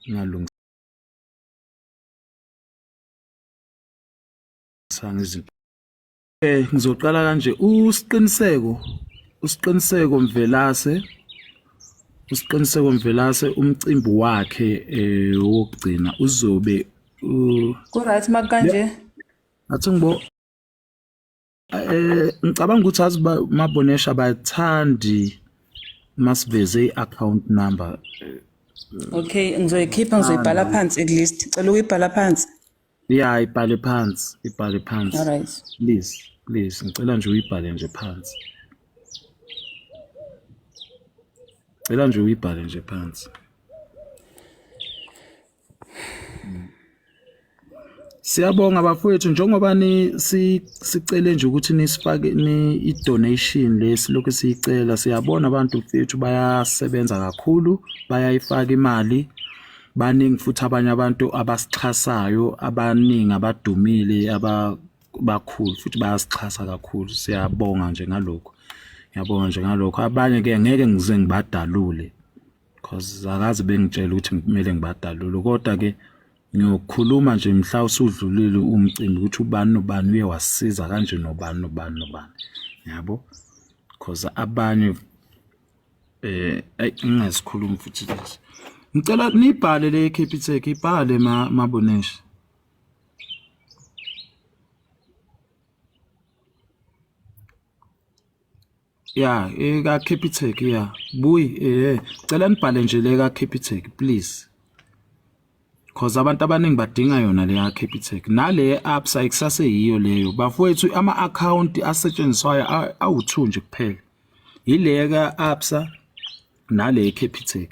Ngingalungisanga izinto. Ngizoqala kanje uSiqiniseko uSiqiniseko Mvelase uSiqiniseko Mvelase umcimbi wakhe wokugcina uzobe Ku right makanje? Athi ngibo ngicabanga ukuthi azi mabonesha abathandi masiveze i-account number. Okay, ngizoyikhipha ngizoyibhala phansi at least. Cela ukuyibhala phansi. Yeah, ibhale phansi, ibhale phansi. All right. Please, please, ngicela nje uyibhale nje phansi. Cela nje uyibhale nje phansi. Siyabonga bafowethu njengoba ni sicele nje ukuthi nisifake ni i-donation lesilokhu siyicela siyabona abantu mfethu bayasebenza kakhulu bayayifaka imali baningi futhi abanye abantu abasixhasayo abaningi abadumile abakhulu futhi bayasixhasa kakhulu siyabonga nje ngalokho ngiyabonga nje ngalokho abanye ke ngeke ngize ngibadalule cause akaze bengitshela ukuthi kumele ngibadalule kodwa ke ngiyokhuluma nje mhla usudlulile umcimbi ukuthi ubani nobani uye wasiza kanje nobani nobani nobani yabo cause abanye eh ayi ngingazikhulumi futhi lezi ngicela nibhale le Capitec ibhale mabonesha ya eka Capitec ya buyi eh cela nibhale nje le ka Capitec please cause abantu abaningi badinga yona le ya Capitec nale Absa ikusase yiyo leyo bafowethu ama account asetshenziswayo awu2 nje kuphela Yile ka-Absa nale ye-Capitec.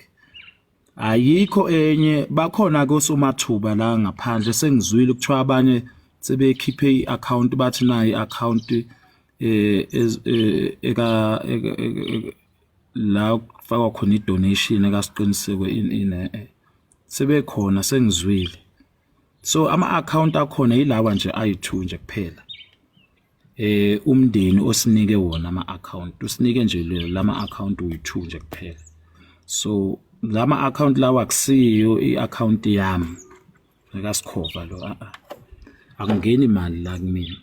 Ayikho enye bakhona kosomathuba la ngaphandle sengizwile kuthiwa abanye sebekhiphe i-account bathi nayi i-account eh, eh eka la kufakwa khona i-donation ekasiqiniseko in in eh, sebekhona sengizwile so ama-account akhona yilawa nje ayi-2 nje kuphela eh umndeni osinike wona ama account usinike nje lama account uyi2 nje kuphela so lama account lawa akusiyo i account yami akasikhova lo a a akungeni imali la kumina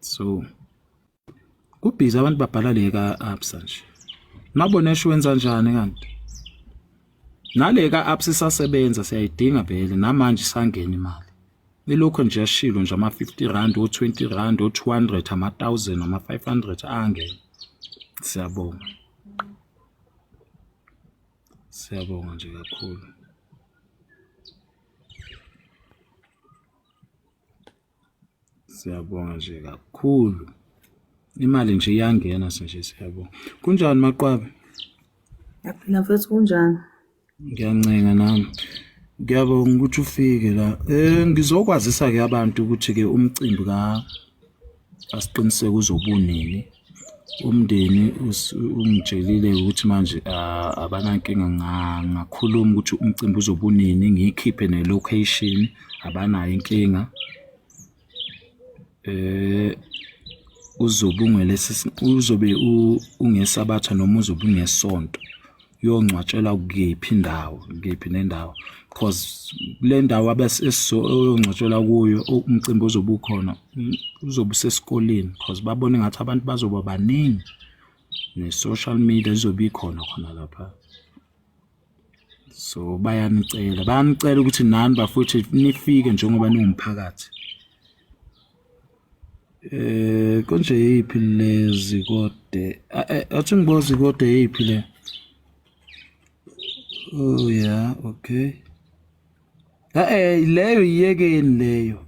so kubhizi abantu babhala le ka Absa nje mabonesho wenza njani kanti nale ka Absa isasebenza siyayidinga vele namanje isangena imali Ilokhu nje yashilo nje ama-50 rand, o-20 rand, o-200, ama-1000, ama-500 angena. Siyabonga. Siyabonga nje kakhulu. Siyabonga nje kakhulu. Imali nje iyangena nje siyabonga. Kunjani Maqwabe? Ngiyaphila mfethu kunjani? Ngiyancenga nami. Ngiyabonga ukuthi ufike la. Eh ngizokwazisa ke abantu ukuthi ke umcimbi ka asiqiniseke uzobunini. Umndeni ungitshelile ukuthi manje abanankinga ngakhuluma ukuthi umcimbi uzobunini ngiyikhiphe ne-location abanayo inkinga. Eh uzobe ungelesi uzobe ungesabatha noma uzobe ungesonto uyongcwatshelwa kuyiphi indawo kuyiphi nendawo because kule ndawo abesiyongcwatshelwa kuyo umcimbi ozobe ukhona uzobe usesikoleni because babona engathi abantu bazoba baningi ne-social media izobe ikhona khona lapha. So bayanicela, bayanicela ukuthi nani bafowethu nifike njengoba niwumphakathi. Eh konje yiphi lezi kode? Eh, athi ngibozi kode yiphi le? Oh yeah, okay. Eh leyo iyekeni leyo.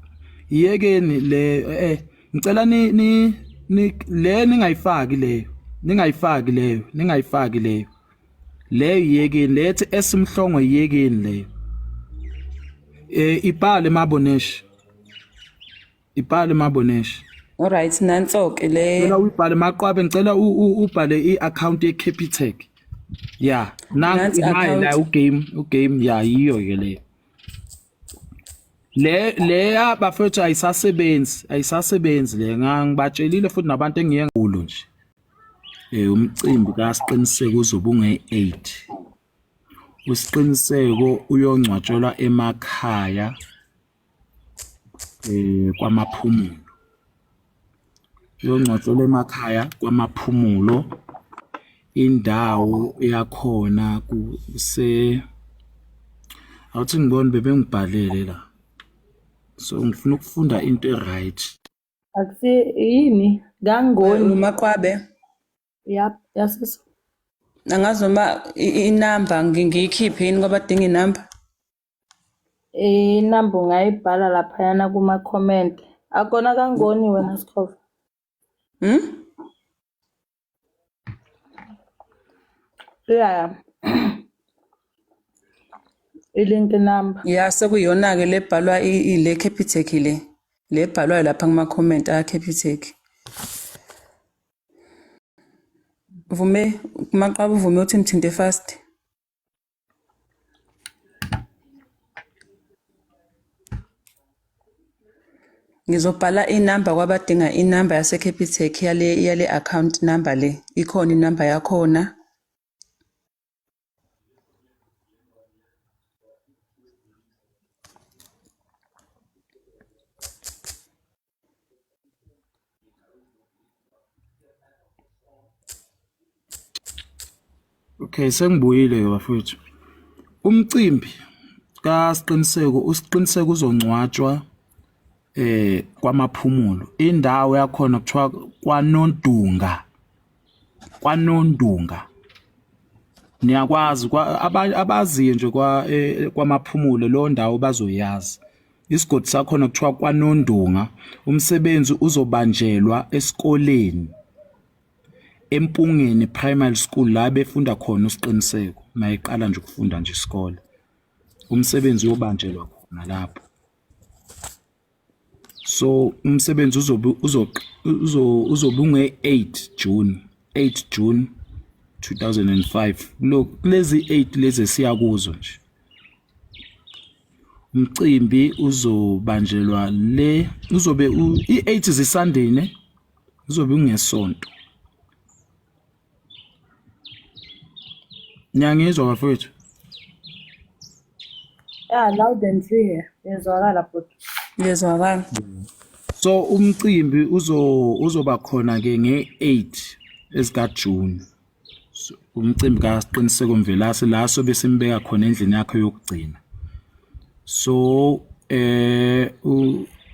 Iyekeni leyo eh ngicela ni ni le ningayifaki leyo. Ningayifaki leyo, ningayifaki leyo. Leyo iyekeni lethi esimhlongo iyekeni leyo. Eh ibhale maboneshi. Ibhale maboneshi. Alright nanso ke le. Ngicela uyibhale maqwabe ngicela ubhale i-account ye-Capitec. Yeah, nansi nayi la ugame, ugame yeah yiyo ke leyo. Le leya bafethu ayisasebenzi, ayisasebenzi le ngangibatshelile futhi nabantu engiye ngikulo nje. Eh umcimbi kaSiqiniseko uzobe unge-8. Usiqiniseko uyongcwatshelwa emakhaya kwaMaphumulo. Uyongcwatshelwa emakhaya kwaMaphumulo. Indawo yakhona kuse awuthi ngibone bebengibhalele la. So ngifuna ukufunda into e-right. Akusi yini? Kangoni. Umaqwabe. Yap, yasisi. Angazi noma inamba ngiyikhiphe yini kwabadinga inamba. Inamba ungayibhala laphayana kuma-comment. Akona kangoni wena Sikhova. Hmm? Yeah. I-link number. Ya sekuyiyona-ke le bhalwa le Capitec le. Le ebhalwayo lapha kuma-comment a-Capitec. Vume maqaba uvume uthi ngithinte fast. Ngizobhala inamba kwabadinga inamba yase-Capitec yale account number le. Ikhona inamba yakhona. Okay, sengibuyile ke bafowethu. Umcimbi kaSiqiniseko, uSiqiniseko uzongcwatshwa kwaMaphumulo. Indawo yakhona kuthiwa kwaNodunga. KwaNondunga. Niyakwazi abaziyo nje kwa kwaMaphumulo leyo ndawo bazoyazi. Isigodi sakhona kuthiwa kwaNondunga. Umsebenzi uzobanjelwa esikoleni eMpungeni Primary School la befunda khona uSiqiniseko mayeqala nje ukufunda nje isikole. Umsebenzi uyobanjelwa khona lapho. So umsebenzi uzobe uzobe unge-8 June, 8 June 2005. Kulezi 8 lezi esiya kuzo nje. Umcimbi uzobanjelwa le uzobe i-8 ziSunday ne uzobe ungesonto. Niyangizwa bafowethu? Yeah, loud and clear. Yezwakala bhuti. Yezwakala. So umcimbi uzoba khona ke nge-8 ezika June. So, umcimbi kaSiqiniseko Mvelase la sobe simbeka khona endlini yakhe yokugcina. So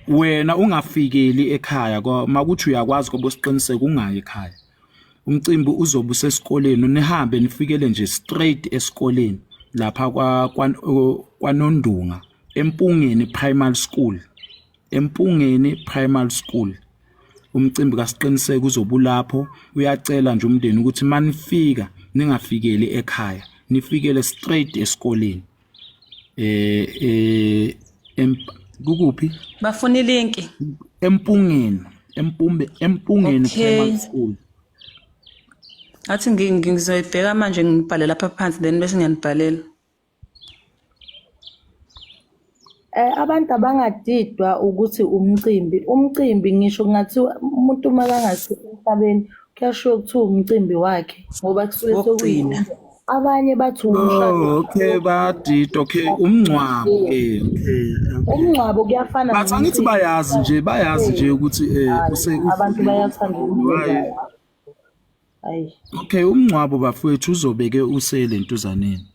wena ungafikeli ekhaya makuthi uyakwazi ngoba uSiqiniseko ungayi ekhaya. Umcimbi uzobe usesikoleni nihambe nifikele nje straight esikoleni lapha kwaNondunga eMpungeni Primary School. Empungeni Primary School. Umcimbi kaSiqiniseko uzobe ulapho. Uyacela nje umndeni ukuthi manifika ningafikeli ekhaya, nifikele straight esikoleni. Kukuphi? Bafuna ilinki. Empungeni, Empungeni Okay. Primary School. Athi ngizoyibheka manje ngibhale lapha phansi then bese ngiyanibhalela. Abantu abangadidwa ukuthi umcimbi, umcimbi ngisho kungathiwa umuntu uma kangasekho emhlabeni kuyashiwo kuthiwa umcimbi wakhe ngoba kusuke Wokugcina. sekuyinto. Abanye bathi umshado. Oh, okay, badidwa. Okay, umngcwabo. Okay, okay. Umngcwabo kuyafana But angithi nomcimbi. bayazi nje ukuthi Hayi, abantu bayathanda Why? ukubheka. Hayi. Okay, umngcwabo bafowethu uzobeke usele ntuzaneni.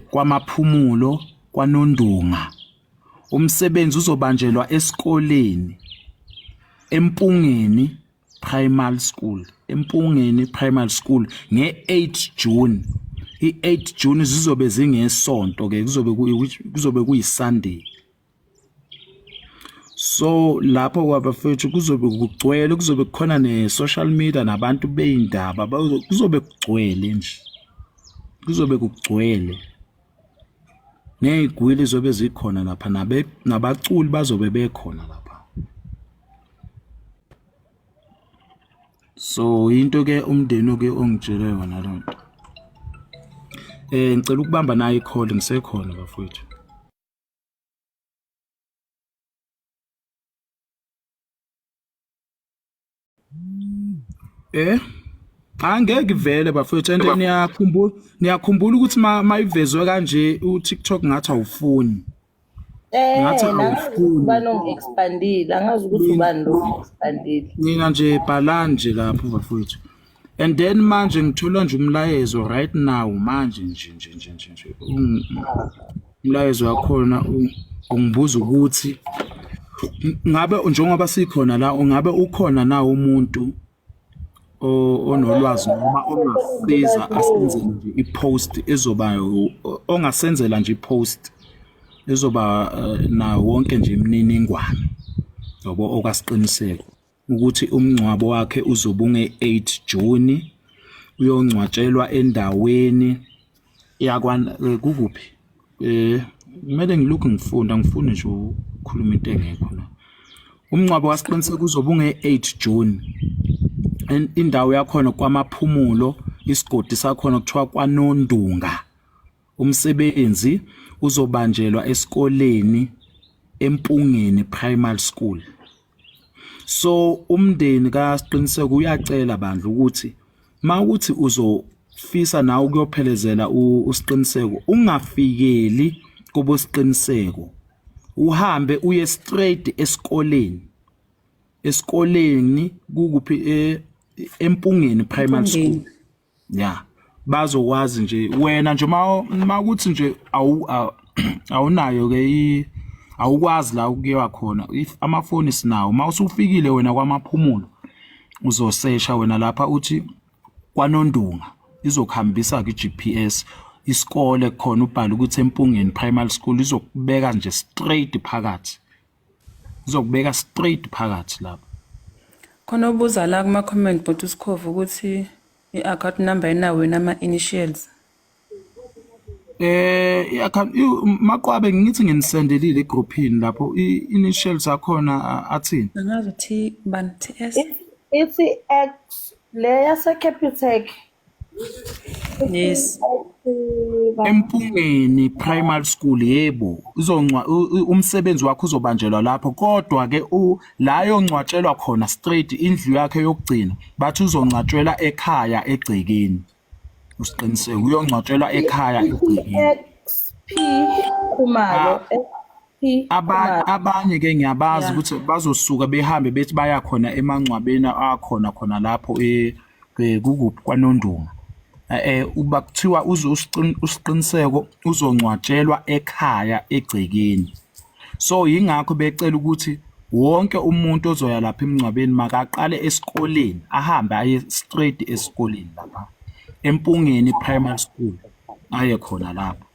KwaMaphumulo kwaNondunga. Umsebenzi uzobanjelwa esikoleni eMpungeni Primary School, eMpungeni Primary School nge-8 June. I-8 June zizobe zingesonto ke, kuzobe kuyiSunday. So lapho kwabafethu kuzobe kugcwele, kuzobe kukhona ne-social media nabantu beyindaba, kuzobe kugcwele nje. Kuzobe kugcwele. Ney'gwili zobe zikhona lapha, nabaculi bazobe bekhona lapha. So into ke umndeni ke ongitshele yona lonto. Ngicela ukubamba nayo i-call ngisekhona bafowethu. Angeke vele bafowethu, and niyakhumbula ukuthi mayivezwe kanje uTikTok ngathi awufuni. Ngathi Eh, nangazi ukuthi awufuni. ubani ongi-expandile, angazi ukuthi ubani lo ongi-expandile. Nina nje bhalani nje lapho bafowethu. And then manje ngithola nje umlayezo right now manje nje nje nje nje nje. Umlayezo wakhona ungibuza ukuthi ngabe njengoba sikhona la, ungabe ukhona na umuntu onolwazi noma ongasiza asenzele nje i-post ezoba, ongasenzela nje i-post ezoba nawo wonke nje imininingwane yabo okasiqiniseko ukuthi umngcwabo wakhe uzobe unge-8 June, uyongcwatshelwa endaweni yakwa kukuphi, kumele ngilokhu ngifunda, ngifuni nje ukukhuluma into engekho la. Umngcwabo wasiqiniseko uzobe unge-8 June, indawo yakhona kwaMaphumulo, isigodi sakhona kuthiwa kwaNondunga. Umsebenzi uzobanjelwa esikoleni eMpungeni Primary School. So umndeni kaSiqiniseko uyacela bandla ukuthi mawukuthi uzofisa nawe ukuyophelezela uSiqiniseko, ungafikeli kubo Siqiniseko, uhambe uye straight esikoleni. Esikoleni kukuphi? EMpungeni Primary School. Empungeni. Ya, bazokwazi nje wena nje mawukuthi nje awunayo ke, awukwazi la ukuyiwa khona, if amafoni sinawo, mawusufikile wena kwaMaphumulo uzosesha wena lapha uthi kwaNondunga, izokuhambisa ki-GPS isikole khona, ubhale ukuthi eMpungeni Primary School, izokubeka nje straight phakathi, izokubeka straight phakathi lapho. Khona obuza la kuma-comment, but uSikhovu, ukuthi i-account number inawo yini ama-initials. I-account maqwabe ngithi nginisendelile egroupini lapho, i-initials akhona athini? Angazi uthi bani, TS. Ithi X le yase Capitec. Yes. Empungeni Primary School, yebo, uzoncwa umsebenzi wakhe uzobanjelwa lapho, kodwa ke la yongcwatshelwa khona straight, indlu yakhe yokugcina, bathi uzongcwatshelwa ekhaya egcekeni. Usiqiniseko uyongcwatshelwa ekhaya egcekeni. XP Khumalo. XP Khumalo. Abanye ke ngiyabazi ukuthi bazosuka behambe bethi baya khona emangcwabeni akhona khona lapho kukuphi, kwaNondunga. Uba kuthiwa usiqiniseko uzongcwatshelwa ekhaya egcekeni, so yingakho becela ukuthi wonke umuntu ozoya lapha emngcwabeni makaqale esikoleni, ahambe aye straight esikoleni lapha eMpungeni Primary School, aye khona lapho,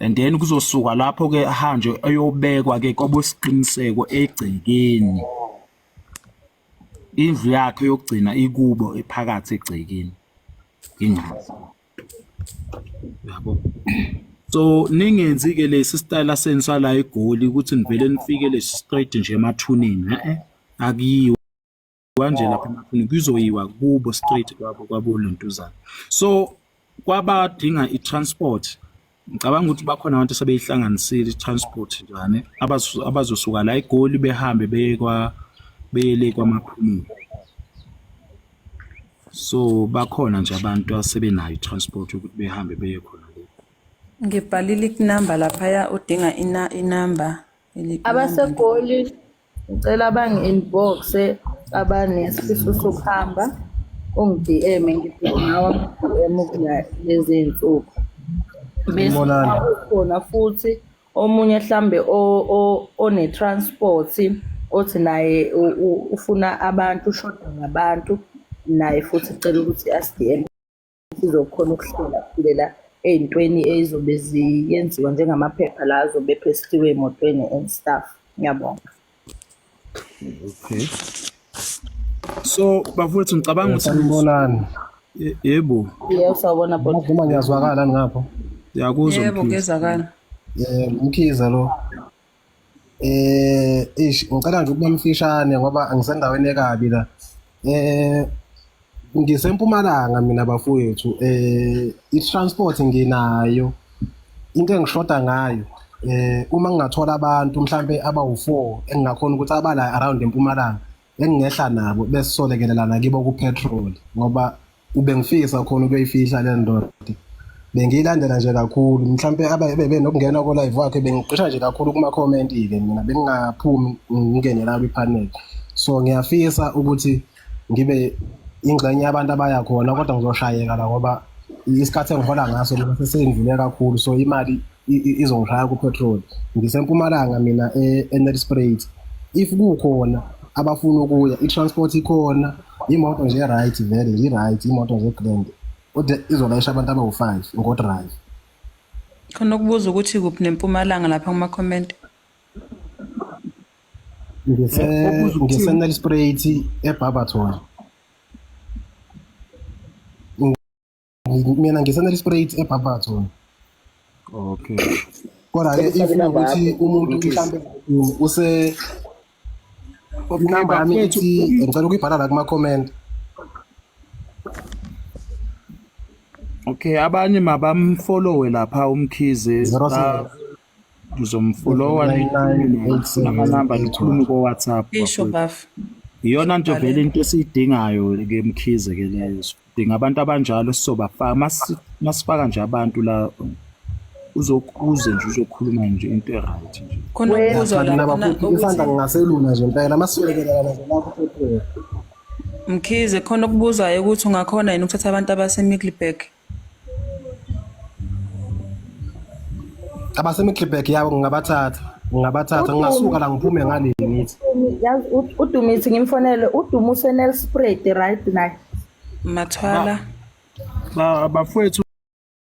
and then kuzosuka lapho ke ahanjwe ayobekwa ke kwabosiqiniseko egcekeni, indlu yakhe yokugcina ikubo ephakathi egcekeni, ingakho yabo. So ningenzi ke lesi style senu sala eGoli ukuthi nivele nifike lesi straight nje emathuneni, akuyiwa nje lapha emathuneni, kuzoyiwa kubo straight kwabo lontuzana. So kwabadinga i-transport, ngicabanga ukuthi bakhona abantu asebeyihlanganisile i-transport njani abazosuka la eGoli behambe beye kwa beyele kwaMaphumulo. So bakhona nje abantu asebenayo i-transport ukuthi behambe beye khona le. Ngibhalile inamba laphaya, udinga inamba. AbaseGoli ngicela bangi-inbox, abanesifiso sokuhamba ungi-DM, ngibhizi ngawo ama-DM kulezi iy'nsuku. Bese Sanibonani. kukhona futhi omunye mhlambe one-transport othi naye ufuna abantu, ushoda ngabantu, naye futhi cela ukuthi asi-DM, sizokhona ukuhlela kulela ey'ntweni ey'zobe ziyenziwa njengamaphepha la azobe ephestiwe ey'motweni and stuff. Ngiyabonga. Okay, so bafowethu ngicabanga ukuthi Sanibonani. Yebo. Yebo, sawubona bhuti. Noma ngiyazwakala ngapho. Siyakuzwa. Yebo. Mkhize. Kuyezwakala. Mkhize lo. Ish, ngicela nje ukuba mfishane ngoba angisendaweni ekabi la. Ngisempumalanga mina bafowethu. I-transport nginayo. Into engishoda ngayo uma ngingathola abantu mhlambe abawu4 engingakhona ukuthi abala around eMpumalanga engingehla nabo bese solekelelana kibo ku petrol, ngoba Bengifisa khona ukuyifihla le ndoda. Bengiyilandela nje kakhulu, mhlampe ababe nokungena ko live wakhe bengiqisha nje kakhulu kuma comment ke mina bengingaphumi ngingene la kwi panel. So ngiyafisa ukuthi ngibe ingxenye yabantu abaya khona, kodwa ngizoshayeka la ngoba isikhathi engihola ngaso mina sesendlule kakhulu, so imali izongishaya ku-petrol. Ngisempumalanga mina, e-Nelspruit. If kukhona abafuna ukuya, i-transport ikhona, imoto nje right, vele nje right, imoto nje grand, kodwa izolayisha abantu abawu-5 ngo-drive. Khona ukubuza ukuthi kuphi nempumalanga lapha kuma-comment. Ngise Obuza ukuthini? Ngise-Nelspruit, eBarberton. Mina ngise-Nelspruit, eBarberton. Okay. Kodwa-ke Cela if ufake inamba ukuthi yakho. umuntu mhlampe use inamba yami bafethu, ithi, ngicela ukuyibhala la kuma-comment. Okay, abanye mabamfollowe lapha uMkhize. 07 Ngizomfollowa. 99 Amanamba nikhulume ko-WhatsApp. Isho Bafowethu. Bafu. Iyona nto vele Bhalele. into esiyidingayo ke Mkhize ke leyo. Sidinga abantu abanjalo sizobafaka masifaka nje abantu la, uzokuze nje uzokhuluma nje into e-right nje. Khona ukubuza Cha, mina lapha bafowethu, isandla ukuthi ngingaselula nje impela masilekelelana nje lapho petrol. Mkhize, khona ukubuzayo ukuthi ungakhona yini ukuthatha abantu abase-Middelburg? Abase-Middelburg yabo ngingabathatha, ngingabathatha, ngingasuka la ngiphume ngale ngithi. Yazi uDumithi ngimfonele, uDuma useNelspruit right naye. Mathwala. Bafowethu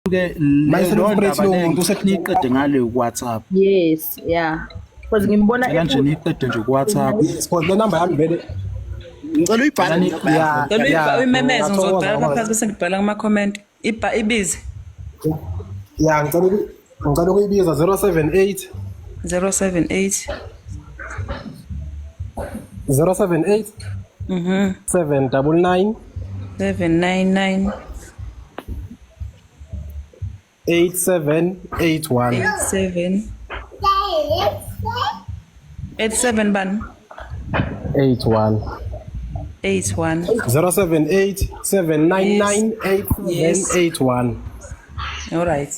ke Mayise leyo Nelspruit ndaba lowo leyo muntu niyiqede ngale ku-WhatsApp. Yes, yeah. Because ngimbona Cela nje niyiqede nje ku-WhatsApp. Yes, because le number yami vele Ngicela uyibhale Cela inamba yakho. Ya. Cela Ya, uyimemeze, ngingathokoza ngizobhala ngoba phansi bese ngibhala kuma-comment. Ibha ibize. Ya, ngicela ukuyibiza, 078 078 078 799 799 8781. 87 87 bani? 81. 81. 078 799 Yes. 8781. All right.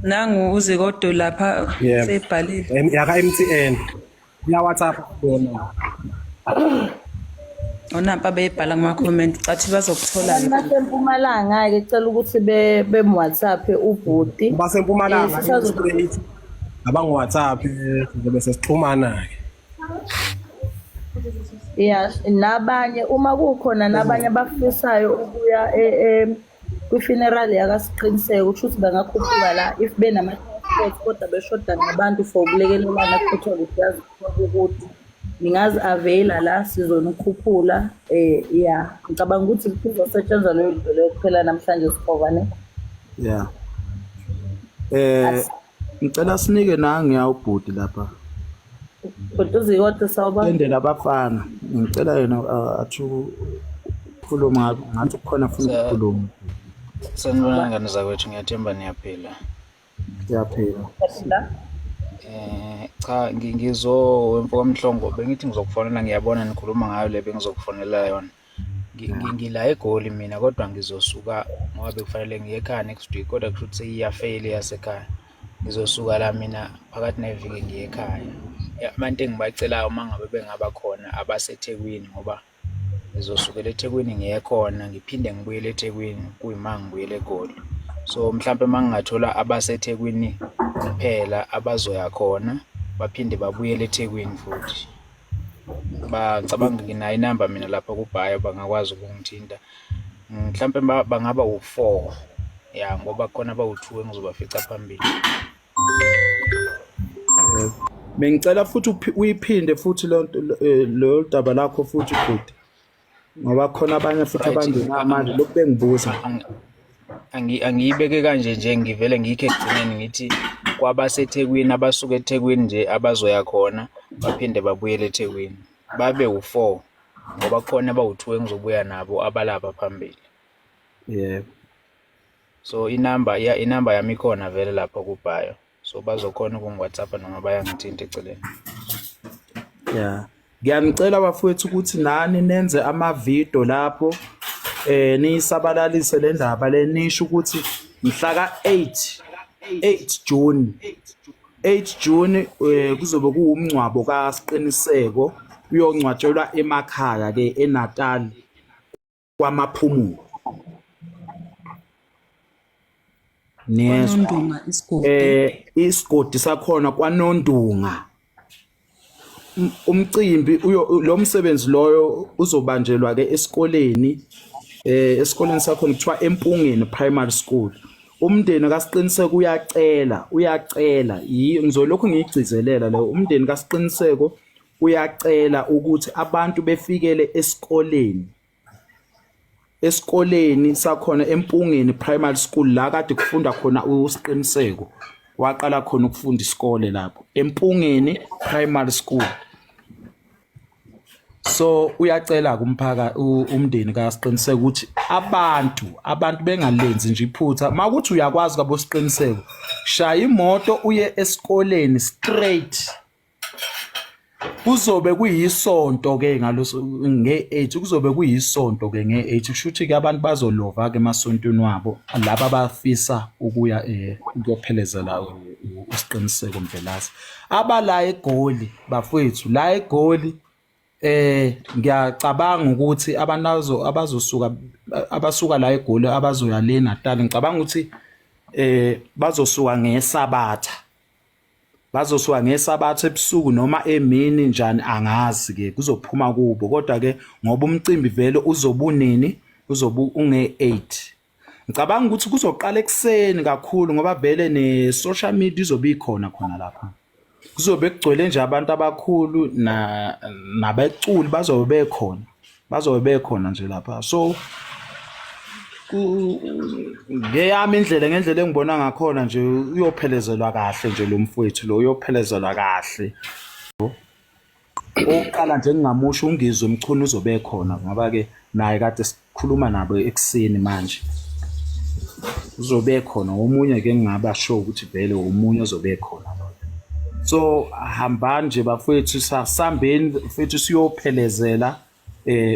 Nangu uzikodo lapha Yebo. sebhalile. Yaka MTN ya WhatsApp yona. Onampa beyibhala kuma comment cathi bazokuthola Abantu basempumalanga-ke cela ukuthi bem-WhatsApp ubhuti. Basempumalanga straight abangu WhatsApp, sizobe sesixhumana ke. Ya, nabanye uma kukhona nabanye abafisayo ukuya kwi-funeral yakasiqiniseko, kusho ukuthi bangakhuphuka la if benama-transport kodwa beshoda ngabantu for ukulekelelana kuthole siyazi ukuthi ningazi-availa la sizonikhuphula. Ya, ngicabanga ukuthi kuzosetshenzwa leyo nto leyo kuphela namhlanje, Sikhova, ne? Yeah. Ngicela sinike nangiya ubhuti lapha. Bhuti uZikode, sawubona. Endela abafana. Ngicela yena athi ukukhuluma, ngathi kukhona afuna ukukhuluma. Sanibonani ngane zakwethu, ngiyathemba niyaphila. Siyaphila. La. Cha, ngizo wemfo kaMhlongo, bengithi ngizokufonela, ngiyabona nikhuluma ngayo le bengizokufonela yona. Ngila eGoli mina, kodwa ngizosuka ngoba bekufanele ngiye ekhaya next week, kodwa kusho ukuthi seyiyafeyila yasekhaya. Ngizosuka la mina phakathi neviki ngiye ekhaya. Abantu engibacelayo uma ngabe bengaba khona abaseThekwini, ngoba ngizosukela eThekwini ngiye khona, ngiphinde ngibuyele eThekwini kuyima ngibuyele eGoli. So mhlampe uma ngingathola abaseThekwini kuphela abazoya khona baphinde babuyele eThekwini futhi. Bangicabanga nginayo inamba mina lapha ku-bio, bangakwazi ukungithinta. Mhlampe bangaba u-4, ya, ngoba khona abawu-2 engizobafica phambili. Bengicela futhi uyiphinde futhi leyo daba lakho futhi bhuti. Ngoba khona abanye futhi abangena manje lokhu bengibuza. Angiyibeke kanje nje, ngivele ngikhe ekugcineni ngithi kwabaseThekwini, abasuka eThekwini nje abazoya khona baphinde babuyele eThekwini babe u-4, ngoba khona abawu-2 engizobuya nabo abalapha phambili. Yebo. So inamba ya inamba yami ikhona vele lapha ku-bio, so bazokhona ukungi-WhatsApp noma bayangithinta eceleni. Yeah. Ngiyanicela bafowethu ukuthi nani nenze ama-video lapho. Niyisabalalise le ndaba le, nisho ukuthi mhla ka-8 8 June 8 June kuzobe kuwumngcwabo kaSiqiniseko, uyongcwatshelwa emakhaya ke eNatal kwaMaphumulo. Niyezwa? KwaNondunga isigodi. Isigodi sakhona kwaNondunga. Umcimbi uyo lo msebenzi loyo uzobanjelwa ke esikoleni, esikoleni sakhona kuthiwa Empungeni Primary School. Umndeni kaSiqiniseko uyacela, uyacela, ngizolokhu ngiyigcizelela leyo, umndeni kaSiqiniseko uyacela ukuthi abantu befikele esikoleni, esikoleni sakhona eMpungeni Primary School, la kade kufunda khona uSiqiniseko, waqala khona ukufunda isikole lapho eMpungeni Primary School. So uyacela kumphaka umndeni kaSiqiniseko ukuthi abantu bengalenzi nje iphutha. Makuthi uyakwazi kwabo Siqiniseko, shaya imoto uye esikoleni straight. Kuzobe kuyisonto ke ngaloso nge-8, kuzobe kuyisonto ke nge-8, kusho ukuthi ke abantu bazolova ke emasontweni wabo, laba abafisa ukuya ukuyophelezela uSiqiniseko Mvelase. Abala eGoli bafowethu, la eGoli ngiyacabanga ukuthi abantu abazosuka, abasuka la eGoli abazoya le Natal, ngicabanga ukuthi bazosuka ngeSabatha, bazosuka ngeSabatha ebusuku noma emini njani angazi ke, kuzophuma kubo. Kodwa ke ngoba umcimbi vele uzobunini, uzobu unge-8, ngicabanga ukuthi kuzoqala ekuseni kakhulu, ngoba vele ne-social media izobe ikhona khona lapha, kuzobe kugcwele nje abantu abakhulu na nabeculi bazobe bekhona, bazobe bekhona nje lapha. So ngeyami indlela, ngendlela engibona ngakhona nje, uyophelezelwa kahle nje lo mfowethu lo, uyophelezelwa kahle. Okokuqala nje engingamusho, uNgizwe Mchunu uzobe ekhona, ngoba ke naye kade sikhuluma nabo ekuseni, manje uzobe ekhona. Omunye ke engingaba sure ukuthi vele omunye ozobe ekhona loyo. So hambani nje bafowethu, sasambeni mfethu, siyophelezela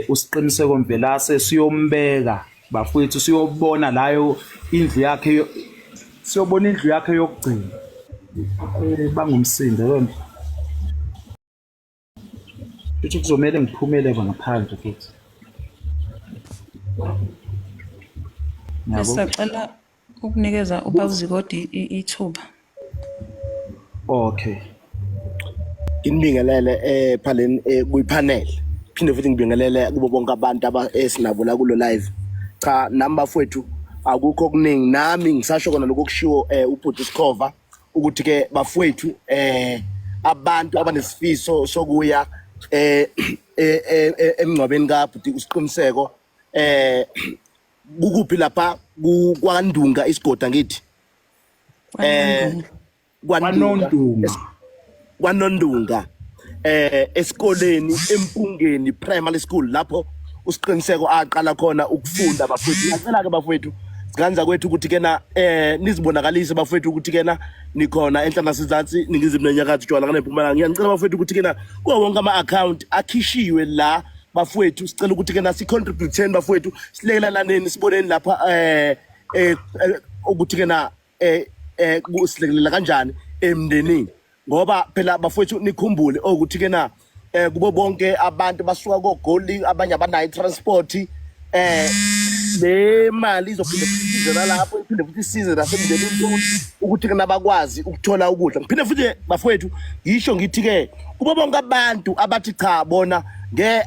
uSiqiniseko Mvelase, siyombeka bafowethu, siyobona layo indlu yakhe, siyobona indlu yakhe yokugcina. Bangumsindo lona futhi, kuzomele ngiphumele ngaphandle futhi. Yabo. Sisacela ukunikeza ubaba uZikode ithuba. Okay. Nginibingelele phaleni kwi-panel. Phinde futhi ngibingelele kubo bonke abantu aba esinabo la kulo live. Cha, nami bafowethu akukho okuningi, nami ngisasho kona lokho okushiwo ubhuti Sikhova, ukuthi ke bafowethu abantu abanesifiso sokuya emngcwabeni kaBhuti uSiqiniseko, kukuphi lapha? KwaNdunga isigoda ngithi KwaNondunga. KwaNondunga. KwaNondunga, esikoleni eMpungeni Primary School, lapho uSiqiniseko aqala khona ukufunda. Bafowethu, ngiyacela ke bafowethu, siganza kwethu, ukuthi kena nizibonakalise bafowethu ukuthi kena nikhona enhla nasezansi, ningizimu nenyakatho, tshwala nempumalanga. Ngiyanicela bafowethu ukuthi kena kuwo wonke ama-account akhishiwe la bafowethu, sicela ukuthi kena si-contribute bafowethu, silekelelaneni, siboneni lapha ukuthi kena kusilekelela kanjani emndenini, ngoba phela bafowethu nikhumbule ukuthi kena kubo bonke abantu basuka koGoli, abanye abanayo transport, le mali izophinde futhi isize nalapho, iphinde futhi isize nasemndenini ukuthi kena bakwazi ukuthola ukudla. Ngiphinde futhi bafowethu ngisho ngithi ke kubo bonke abantu abathi cha, bona nge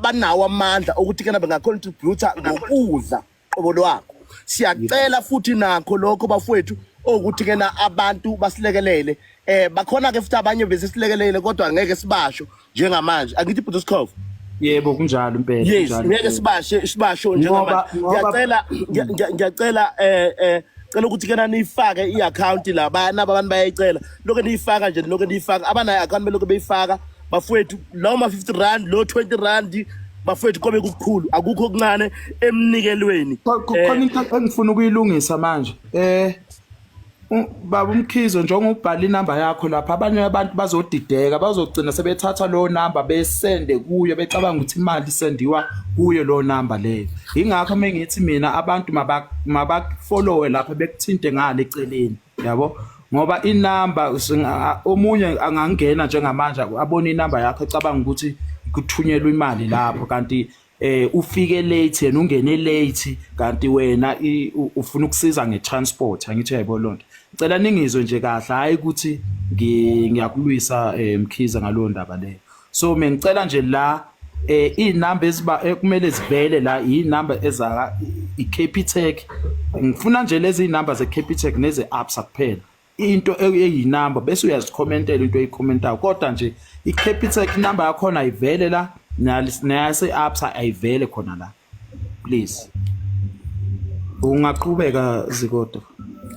banawo amandla ukuthi kena bengacontribute ngokudla qobo lwakho, siyacela futhi nakho lokho bafowethu ukuthi kena abantu basilekelele. Bakhona ke futhi abanye bese silekelele, kodwa ngeke sibasho njengamanje, angithi bhuti Sikhova? Yebo, kunjalo impela. Yes. Kunjalo Ngeke impela. sibasho njengamanje. Ngiyacela, ngiyacela, cela ukuthi kena niyifake i-account la, naba abantu bayayicela, lokho niyifaka nje, lokho niyifaka, abanayo account belokho beyifaka bafowethu, lawo ma 50 rand, lo 20 rand bafowethu, kobe kukhulu, akukho okuncane emnikelweni. Khona into engifuna ukuyilungisa manje. Baba uMkhize, njengoba ubhala inamba yakho lapha, abanye abantu bazodideka, bazogcina sebethatha leyo namba besende kuyo, becabanga ukuthi imali isendiwa kuyo leyo namba leyo. Ingakho uma ngithi mina abantu mabafollowe lapha, bekuthinte ngale eceleni, yabo, ngoba inamba omunye angangena njengamanje abone inamba yakho, ecabanga ukuthi kuthunyelwa imali lapho, kanti ufike late yena, ungene late, kanti wena ufuna ukusiza ngetransport. Angithi uyayibona lonto? Ngicela ningizwe nje kahle, hayi ukuthi ngiyakulwisa, Mkhize, ngalowo ndaba leyo. So mina ngicela nje la inamba eziba ekumele zivele la, inamba ezaka iCapitec. Ngifuna nje lezi inamba zeCapitec neze Absa kuphela, into eyinamba, bese uyazikhomentela into oyikhomentayo. Kodwa nje iCapitec inamba yakhona ayivele la, neyase Absa ayivele khona la, please. Ungaqhubeka, Zikodo.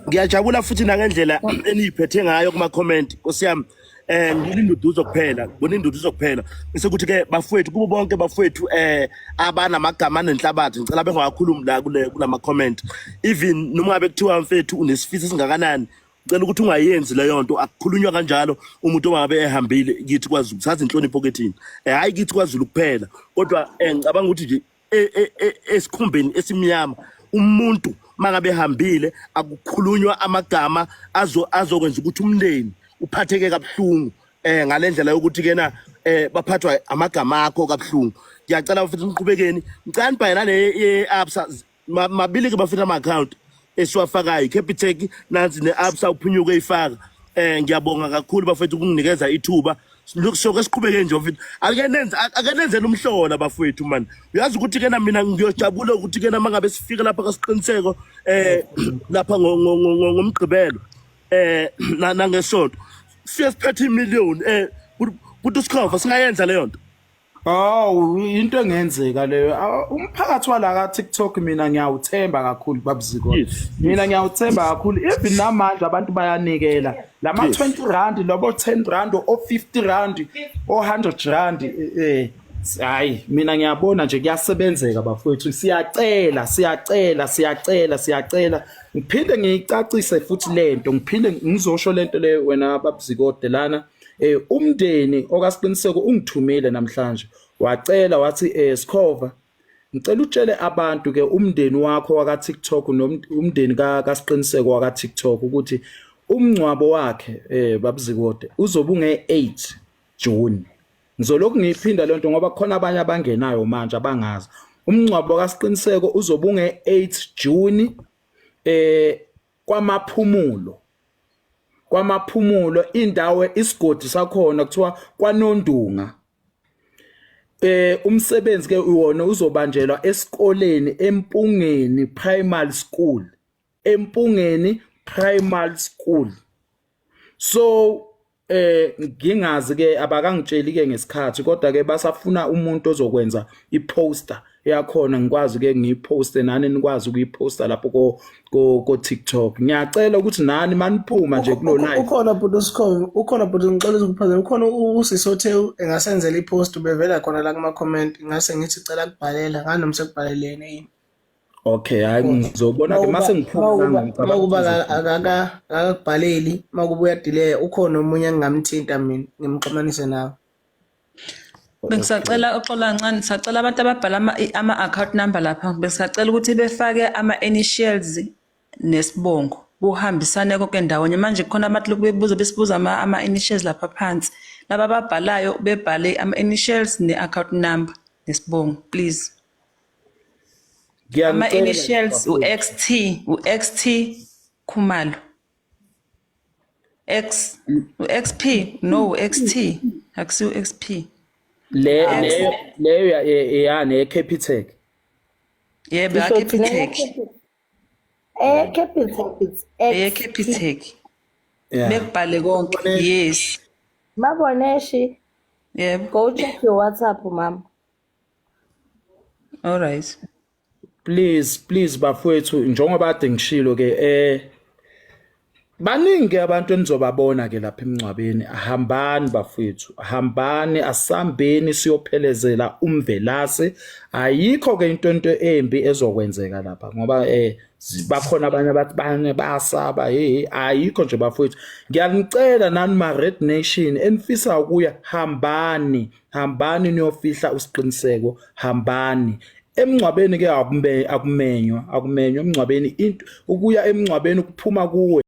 Ngiyajabula futhi nangendlela eniyiphethe ngayo kuma comment, Nkosi yami. Ngibona induduzo kuphela, ngibona induduzo kuphela. Bese kuthi ke bafowethu, kubo bonke bafowethu abanamagama anenhlabathi, ngicela bengawakhulumi la kule kulama comment. Even noma ngabe kuthiwa mfethu unesifiso esingakanani, ngicela ukuthi ungayenzi leyo nto. Akukhulunywa kanjalo umuntu ongabe ehambile kithi kwaZulu. Sazi inhlonipho kethini. Hayi kithi kwaZulu kuphela, kodwa ngicabanga ukuthi nje esikhumbeni esimnyama, umuntu mangabe ehambile akukhulunywa amagama azokwenza ukuthi umndeni uphatheke kabuhlungu ngalendlela yokuthi kena baphathwa amagama akho kabuhlungu. Ngiyacela futhi niqhubekeni, ngicela nibhaye nale ye-Absa. Mabili ke bafethu ama-account esiwafakayo, iCapitec nansi ne-Absa uphunyuke ifaka. Ngiyabonga kakhulu bafethu ukunginikeza ithuba. Soke siqhubeke nje bafethu, ake nenze, ake nenzele umhlola bafethu man. Uyazi ukuthi kena mina ngiyojabula ukuthi kena mangabe sifika lapha kaSiqiniseko lapha ngoMgqibelo nangesonto siye siphethe imillion. Buti uSikhova, singayenza leyo nto? Oh, into engenzeka leyo. Umphakathi wala ka TikTok mina ngiyawuthemba kakhulu, babuziko. Mina ngiyawuthemba kakhulu, even namanje abantu bayanikela. Lama 20 rand, lobo 10 rand, o 50 rand, o 100 rand, hayi, mina ngiyabona nje kuyasebenzeka bafowethu. Siyacela, siyacela, siyacela, siyacela. Ngiphinde ngiyicacise futhi lento, ngiphinde ngizosho lento le wena babuzikode lana. Umndeni okaSiqiniseko ungithumile namhlanje, wacela wathi, "Sikhova, ngicela utshele abantu ke umndeni wakho waka TikTok nomndeni ka kaSiqiniseko waka TikTok ukuthi umngcwabo wakhe, babuzikode, uzobe unge-8 June." Ngizolokhu ngiyiphinda lento ngoba khona abanye abangenayo manje abangazi. Umngcwabo kaSiqiniseko uzobe unge-8 June kwaMaphumulo, kwaMaphumulo, indawo isigodi sakhona kuthiwa kwaNondunga. Umsebenzi ke wona uzobanjelwa esikoleni eMpungeni Primary School, eMpungeni Primary School. So ngingazi ke, abakangitsheli ke ngesikhathi, kodwa ke basafuna umuntu ozokwenza iposter yakhona, ngikwazi ke ngiyiposte, nani nikwazi ukuyiposta lapho ko TikTok. Ngiyacela ukuthi nani maniphuma nje kulo live. Ukhona bhuti uSikhova, ukhona bhuti, ngicela ukuphazama. Ukhona usisi othe engasenzela ipost, bevela khona la kuma comment, ngase ngithi cela kubhalela nganoma sekubhalelene yini. Okay, hayi, ngizobona ke mase ngiphuma la, ngicabanga Makuba akakubhaleli, makuba uyadelay, ukhona omunye engingamthinta mina ngimxhumanise nawe. Bengisacela uxolo kancane, sisacela abantu ababhala ama-account number lapha, besisacela ukuthi befake ama-initials nesibongo, kuhambisane konke ndawonye. Manje kukhona abantu lokhu bebuza, besibuza ama-initials lapha phansi. Laba ababhalayo bebhale ama-initials ne-account number nesibongo, please. Ngiyanicela. Ama-initials u-XT, u-XT Khumalo. X, u-XP, no, u-XT, akusiyo u-XP. Le leyo yani eCapitec. Yebo, Capitec. Capitec, it's X. Eye-Capitec. Bekubhale konke. Yes. Maboneshi, Yebo. go check your WhatsApp, mama. All right. Please, please bafowethu, njengoba kade ngishilo ke, Baningi ke abantu enizobabona ke lapha emngcwabeni. Hambani bafethu, hambani, asambeni siyophelezela uMvelase. Ayikho ke into embi ezokwenzeka lapha ngoba bakhona abanye abathi banye bayasaba. Hey, ayikho nje bafethu. Ngiyanicela nani ma Red Nation enifisa ukuya, hambani, hambani niyofihla uSiqiniseko, hambani emngcwabeni ke. Akumenywa, akumenywa emngcwabeni. Into ukuya emngcwabeni kuphuma kuwe.